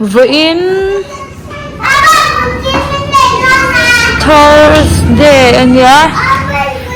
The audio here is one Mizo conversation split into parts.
Vawiin Thursday a nia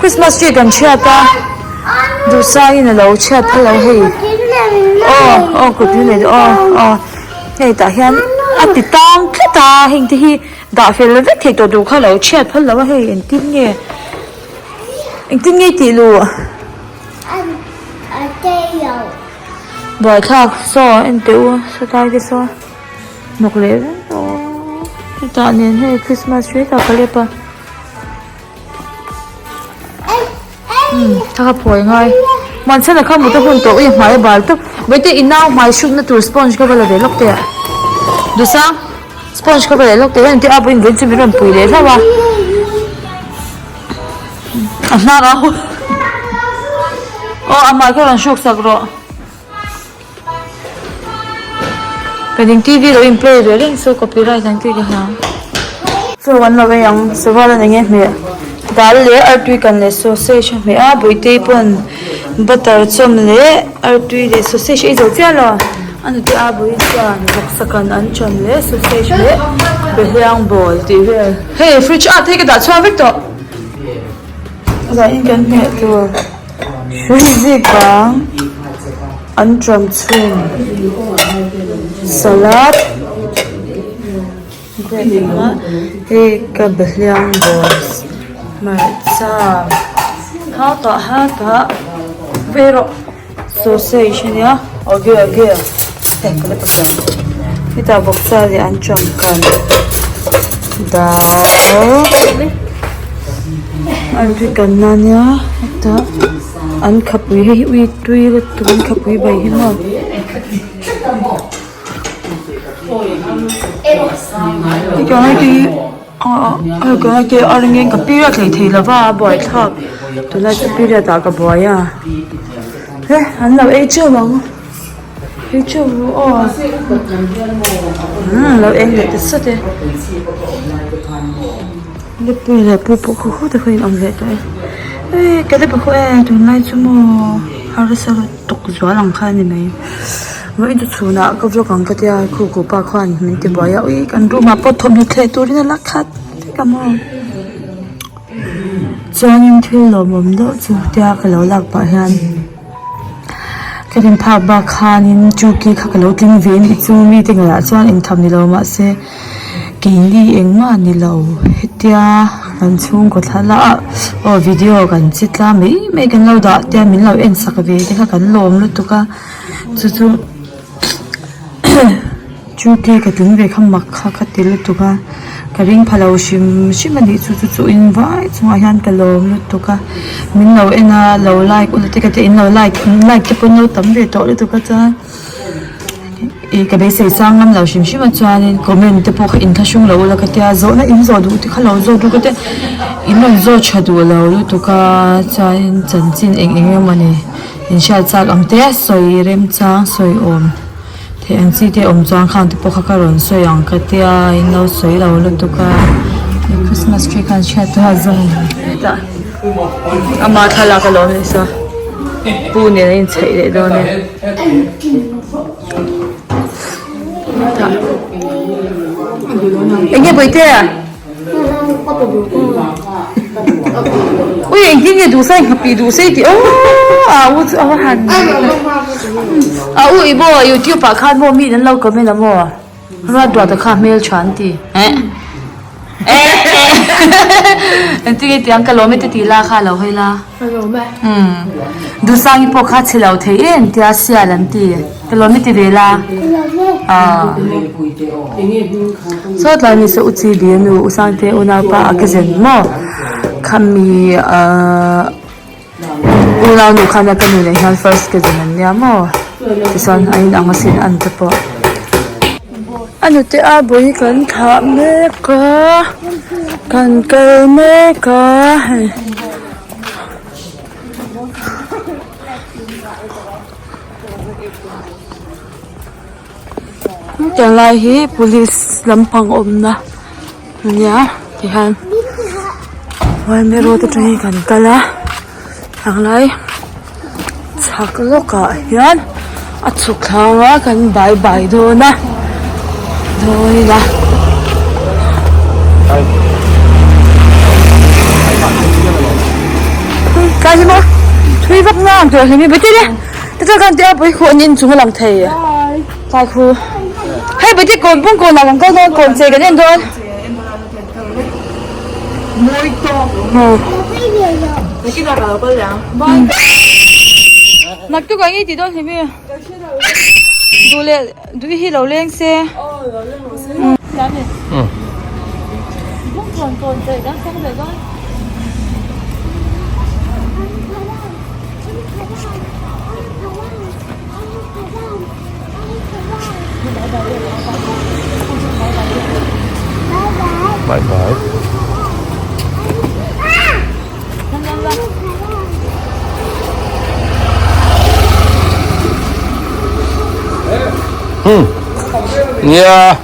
Christmas tree kan chhiat a duhsangin a lo chhiat phal lo hei aw aw kut min nei aw aw hei tah hian a ti tang tlat a heng te hi dah fel vek thei tawh duh kha lo chhiat phal lo a hei engtin nge engtin nge i tih luh. Buaithlak saw en teh u sawtlai te saw hnawk leh vek aw hetah nen hei christmas tree tah ka lep a umm thla kha phawi ngai muanchhana kha mut a hun tawh ui a hmai a bal tawp bawihte i nau hmai hrukna tur sponge ka va la ve lawk teh a duhsang sponge ka va leh lawk teh hian engtin a pawhin vawiin chu min rawn pui leh hlauh a. A hnar a aw a hmai kha rawn hruk sak rawh ka ding T V lo in play ve reng chu copyright ang tih ka hlau chaw an lo ei ang sarual an enge hmeh dal leh artui kan leh sausage a hmeh a bawihte pawn butter chawm leh artui leh sausage a ei zo chiah lo a nute a bawih chuan vawksa kan an chawm leh sausage leh behliang bawl tih vel hei fridge ah te hi ka dah chhuak vek tawh. Zanin kan hmeh tur hrui zik bang an ṭam chhun salad hei ka behliang balls hmarcha hetah hetah vei rawh. Sausage a nia age age hei ka la pakai hetah vawksa leh an changkan dal an ri kan na nia hetah an khapui hei hi ui tui lutuk an khapui bai hi maw. Aw ka ke a ringin ka period hlei thei lo va a buaithlak tunlai chu period ah ka buai a he an lo ei teuh ang ei teuh ru aw umm lo eng leh ta sawt e nupui leh pu pawh khaw khaw te khaw in awm leh tawh e eh ka la pakhaw e tunlai chu maw harsa lutuk. Tuk zual ang kha a ni mai vawiin chu chhunah ka vlog ang ka tia khuku pa khuan min ti buai a ui kan room ah pawh thawmhnaw thleh turin a la khat vek a maw chuanin thil lawmawm deuh chu tia ka lo lak pah hian ka rin phak bak khanin chuki kha ka lo tling ve a nih chu mite ngeiah chuan engtham ni lo mahse. Keini engmah a ni lo hetia kan chhungkaw thlalak ah aw video kan che tlang mai mai kan lo dah te min lo en sak ve te kha kan lawm lutuk a chu chu chu te ka tling ve kha mak kha ka ti lutuk a ka ring pha lo hrim hrim a nih chu chu chu in vai chungah hian ka lawm lutuk a min lo en a lo like ula te ka tia in lo like like te pawh in lo tam ve tawh lutuk a chuan. Ih ka beisei sang ngam lo hrim hrim a chuanin comment te pawh kha inthlahrung lo ula ka tia zawhna in zawh duh te kha lo zawt ru ka tia in rawn zawt tha duh lo lutuk a chuanin chanchin eng eng emaw ni in hriat chak ang te sawi remchang sawi awm theih ang chi te awm chuan khang te pawh kha ka rawn sawi ang ka tia in lo sawi lo lutuk a christmas tree khan chhiat te kha zawng hetah ama thlalak alawm ni saw pu nen a inchheih leh dawn e. Enge bawihte? Ui engtin nge duh sai nghapih duh sei tih aww a u chu a va han a u i maw youtube ah khan maw mi in an lo comment a maw ruat ruat a kha hmeltha an ti eh engtin nge tiang ka lawm e te tih la kha lo hawi la. Umm Duhsangi pawh kha chhe lo thei em tia sial an ti ka lawm i ti ve la aw saw tlai ni se u chi bi a nu u Sangte unaupa a ke zen maw khami ahh unau nu khan a ka nu nen hian first ke zen an nia maw tichuan a inang asin an te pawh. A nute a bul kan thlah mek a kan kal mek a hei. Hetiang lai hi police lampang awmna ania tihian yma road atangin kan kal a hanglai chhak lawkah hian a chhuk thlanga kan bai bai dawn a. Dawn ila. Kai hi maw? Thui vak na ang tur a hlimi bete le. Te chuan khan tia pui khu an in chung a lang thei. Tlai khu. Hei bete kawn pung kawn ah kan kal dawn kawn che kan en dawn. Naktuk ang i ti dawn hlimi. Duh leh duh hi lo leng se. Bye bye. Hmm. Nia.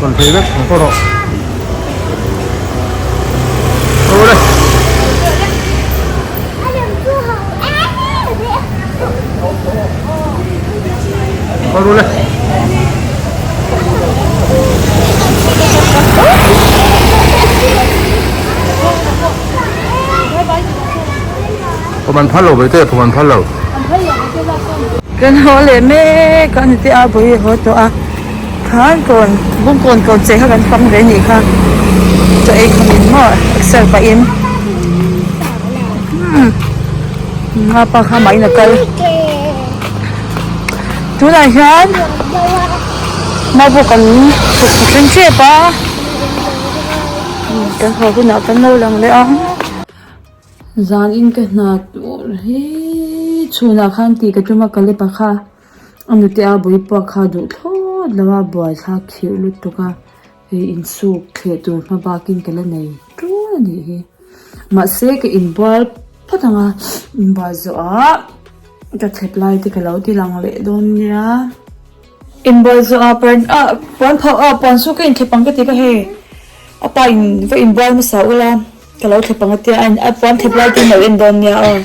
Còn thấy rất không có độ. Ô đây. Có đây. Pawm an phal lo ve te, pawm an phal lo. Kan haw leh mek a ni te a bawi a haw tawh a khan kawn bungkawn kawn che kha kan fang ve anih kha chaw ei kham in maw exer pah in umm a pa kha mah in a kal tunah hian maubawk an chhuk thleng tep a kan haw hunah kan lo lang leh ang. Zan in ka hna tur hi chhunah khan tih ka tum a ka lep a kha a nute a bawih pawh kha duh thlawt lo a buaithlak khirh lutuk a hei insuk thleh tur hma bakin ka la nei tul a nih hi mahse ka inbual phawt ang a inbual zawhah ka thlep lai te ka lo ti lang leh dawn nia inbual zawhah ah puan phauh ah puan chu ka inthlep ang ka ti ka hei a pa in va inbual hmasa ula. Ka lo thlep ang atia a puan thlep lai te in lo en dawn nia aw.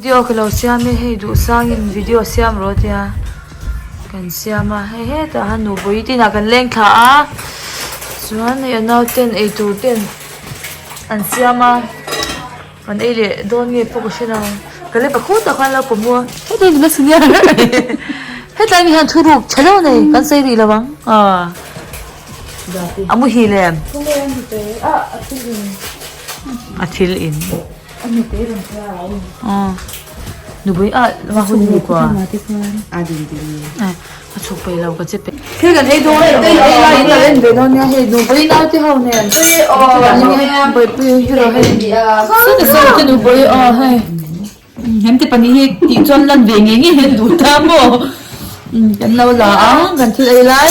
Video ka lo siam e hei duhsang in video siam rawh tia kan siam a hei hetah hian nupui te inah kan leng thla a chuan hei a nauten eitur ten an siam a. An ei leh dawn nge pawh ka hre lo. Ka le pakhat tak khan lo pawm u a. Hetlai nula si nia. Hetlai mi hian thuruk tha deuh nei kan sawi rih lo ang. Aw. A muhil em? A thil in. Aw. Nupui ah va hun ni kua. A chhuk peih lo ka che peih. Thil kan ei dawn ei ei lai in lo en ve dawn nia hei nupui naute ho nen bawihpui hi rawh hei saw te saw te nupui aw hei. Hem te pahnih hi tih chuan lan ve ngei ngei hian duh ta maw? Kan lo la ang kan thil ei lai.